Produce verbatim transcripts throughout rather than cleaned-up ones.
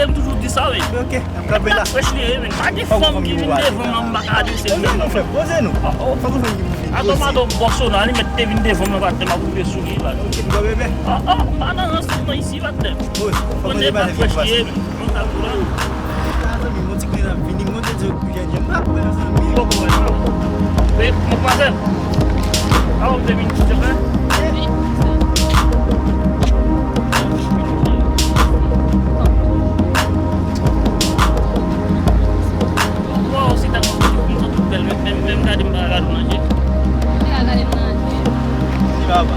M toujou di sa, wi. Ok, n ap kanpe la. Frèch li ye, men. Pa gen fanm ki vin devan m, m pa ka adrese l. Poze nou, frè, poze nou. Oh, oh. Fòk ou fè yon. Atò, m atò, bòs yo nan, li mèt te vin devan m, m pa te m ap rive sou li la. Ok, nou kanpe, bè. Ah, ah, pa nan rans nan isi, pa te. Wi, fòk nou depase frèch li ye, men. Mwen ka kou la. Mezanmi, mon ti kouzen ap vini, mwen te di yo kou jèn jèn. M pa kwè, mezanmi. Poko wè sa. Wi, madmwazèl. Avan m te vin, silvouplè. Waw, se tèlman pitit, m santi l bèl, men, men, men gade m pa gade manje. Ou te ka gade m nan je. Li pa pa.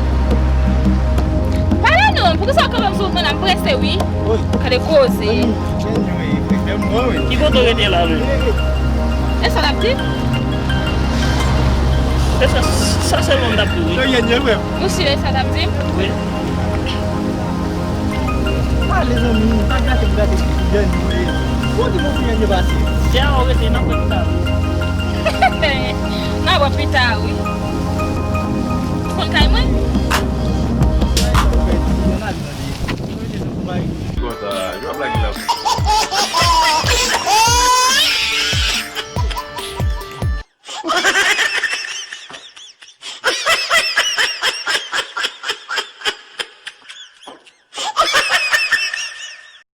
Pale non, poukisa w kanpe m sou wout mwen la, m prese wi. Wi. Gade koze. Anyway, frè, fè m bon, wi. Ki kote w rete la, menm? E sa l ap di? E sa, sa sèlman m t ap di, wi. Yo, yen, yen, frè. Ou si e sa l ap di? Wi. Pale, zanmi, pa gate m gate ti jèn yo ye. Bon, di mwen pou jèn yo pase. Jè a w rete nan kwen sa. Nan wè pita, wi. Ou konn kay mwen? Konsa, yo ap lage la.